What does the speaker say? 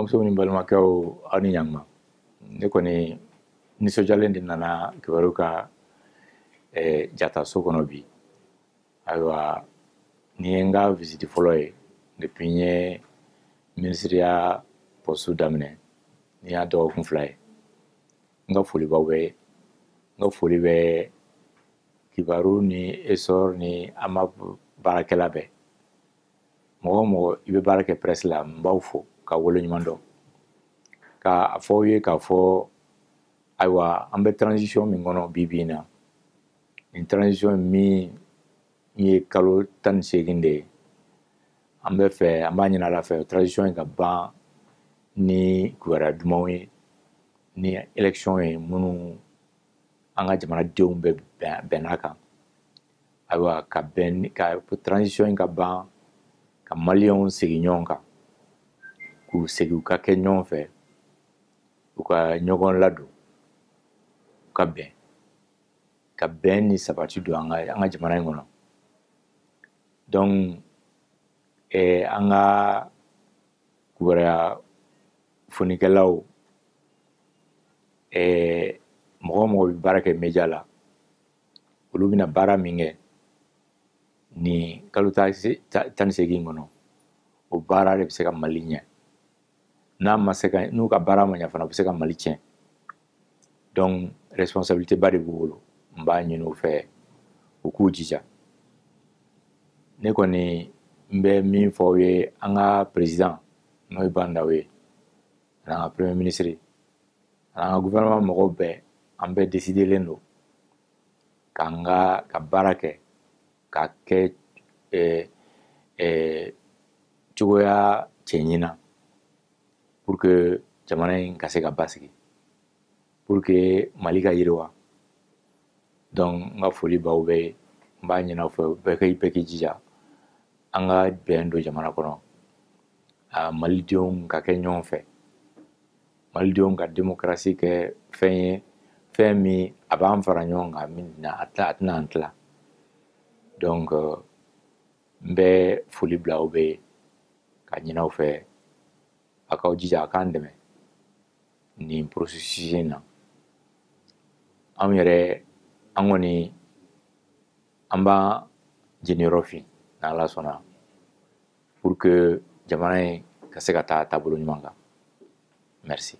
Balimamusow ni balimakɛw, aw ni ɲankuma. Ne kɔni nisɔndiyalen de nana Kibaru ka jataso kɔnɔ bi. Ayiwa, nin ye n ka visite fɔlɔ ye depuis n ye minisiriya poste daminɛ. Nin y'a dɔgɔkun 2 ye. N ka foli b'aw bɛɛ ye. N ka foli bɛ Kibaru ni Essor ni AMAP baarakɛla bɛɛ. Mɔgɔ o mɔgɔ i bɛ baara kɛ presse la, n b'aw fo ka waleɲuman dɔn. K'a fɔ aw ye k'a fɔ ayiwa, an bɛ transition min kɔnɔ bi bi in na, nin transition min ye kalo 18 de ye, an bɛ fɛ, an b'a ɲini Ala fɛ transition in ka ban ni kibaruya dumanw ye, ni élection ye minnu an ka jamanadenw bɛɛ bɛnn'a kan. Ayiwa, ka bɛn ka transition in ka ban ka maliyɛnw segin ɲɔgɔn kan, k'u segin u ka kɛ ɲɔgɔn fɛ, u ka ɲɔgɔn ladon, u ka bɛn, ka bɛn ni sabati don an ka jamana in kɔnɔ. Donc an ka kibaruya fonikɛlaw, mɔgɔ o mɔgɔ bɛ baara kɛ média la, olu bɛna baara min kɛ nin kalo 18 kɔnɔ, o baara de bɛ se ka Mali ɲɛ. N'a ma se ka, n'u ka baara ma ɲɛ fana, u bɛ se ka Mali tiɲɛ. Donc responsabilité ba de b'u bolo. N b'a ɲini u fɛ u k'u jija. Ne kɔni n bɛ min fɔ aw ye, an ka président n'o ye Bah N'Daw ye, ani an ka premier ministre, ani an ka gouvernement mɔgɔw bɛɛ, an bɛɛ décidelen don k'an ka baara kɛ, k'a kɛ cogoya cɛɲi na, pour que jamana in ka se ka basigi, pour que Mali ka yiriwa. Donc n ka foli b'aw bɛɛ ye. N b'a ɲini aw fɛ bɛɛ k'i jija an ka bɛn don jamana kɔnɔ, malidenw ka kɛ ɲɔgɔn fɛ, malidenw ka démocratie kɛ fɛn ye, fɛn min a b'an fara ɲɔgɔn kan, min a tɛna an tila. Donc n bɛ foli bila aw bɛɛ ye ka ɲini aw fɛ a k'aw jija a k'an dɛmɛ nin processus in na. Anw yɛrɛ, an kɔni an b'an jeniyɔrɔ fin n'Ala sɔnna, pour que jamana in ka se ka taa taabolo ɲuman kan. Merci.